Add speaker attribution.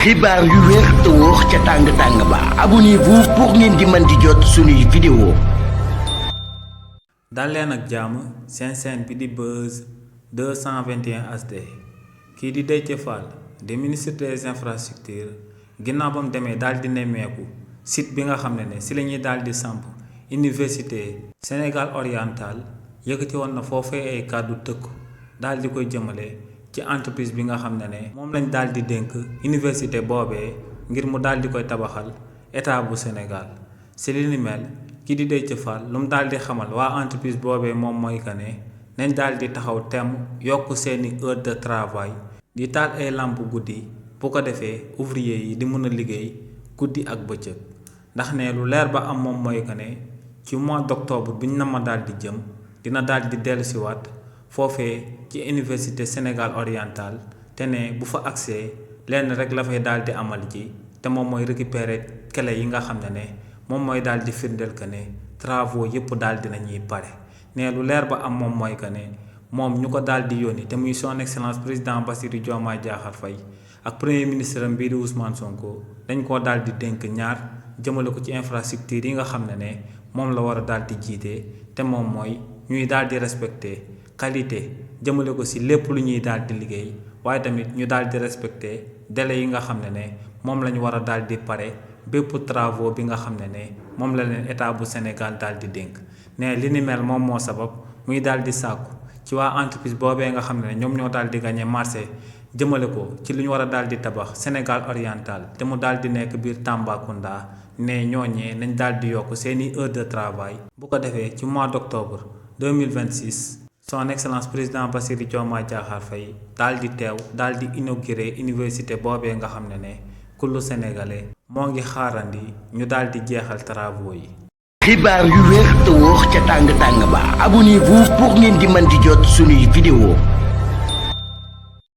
Speaker 1: xibaar yu wér te wóor ca tàng ba abonnez-vous pour ngeen di mën di jot suñuy vidéo.
Speaker 2: dal leen ak jàmm seen chaîne bi di Buzz 221 HD kii di Déthié Fall di ministre des infrastructures ginnaaw ba mu demee daal di nemmeeku site bi nga xam ne si la ñuy daal di samp université Sénégal oriental yëkkati woon na foofee ay kàddu tëkku daal di koy jëmale ci entreprise bi nga xam ne moom lañ daal di dénk université boobee ngir mu daal di koy tabaxal état bu Sénégal si li ni mel kii di Déthié Fall lu mu daal di xamal waa entreprise boobee moom mooy que ne nañ daal di taxaw temm yokk seeni heure de travail di taal ay làmp guddi bu ko defee ouvrier yi di mën a liggéey guddi ak bëccëg ndax ne lu leer ba am moom mooy que ne ci mois d'octobre biñ na ma daal di jëm dina daal di dellusiwaat foofee ci université Sénégal oriental te ne bu fa accès lenn rek la fay daal di amal ji te moom mooy récupérer clé yi nga xam ne moom mooy daal di firndeel que ne travaux yëpp daal dina ñuy pare ne lu leer ba am moom mooy que ne moom ñu ko daal di yónni te muy son excellence président Bassirou Diomaye Diakhar Faye ak premier ministre am bii di Ousmane Sonko dañ koo daal di dénk ñaar jëmale ko ci infrastructure yi nga xam ne moom la war a daal di jiite te moom mooy ñuy daal di respecter qualité jëmale ko si lépp lu ñuy daal di liggéey waaye tamit ñu daal di respecter délai yi nga xam ne moom la ñu war a daal di pare bépp travaux bi nga xam ne moom la leen état bu Sénégal daal di dénk ne li ni mel moom moo sabab muy daal di sàkku ci waa entreprise boobee nga xam ne ñoom ñoo daal di gagné marché jëmale ko ci lu ñu war a daal di tabax Sénégal oriental te mu daal di nekk biir Tambacounda ne ñooñee nañ daal di yokk seeni heure de travail bu ko defee ci mois d'octobre 2026 son excellence président Bassirou Diomaye Diakhar Faye daal di teew daal di inauguré université boobee nga xam ne kullu sénégalais moo ngi xaarandi ñu daal di jeexal travaux yi.
Speaker 1: xibaar yu wér te wóor ca tàng ba abonnez-vous pour ngeen di mën di jot suñuy vidéo.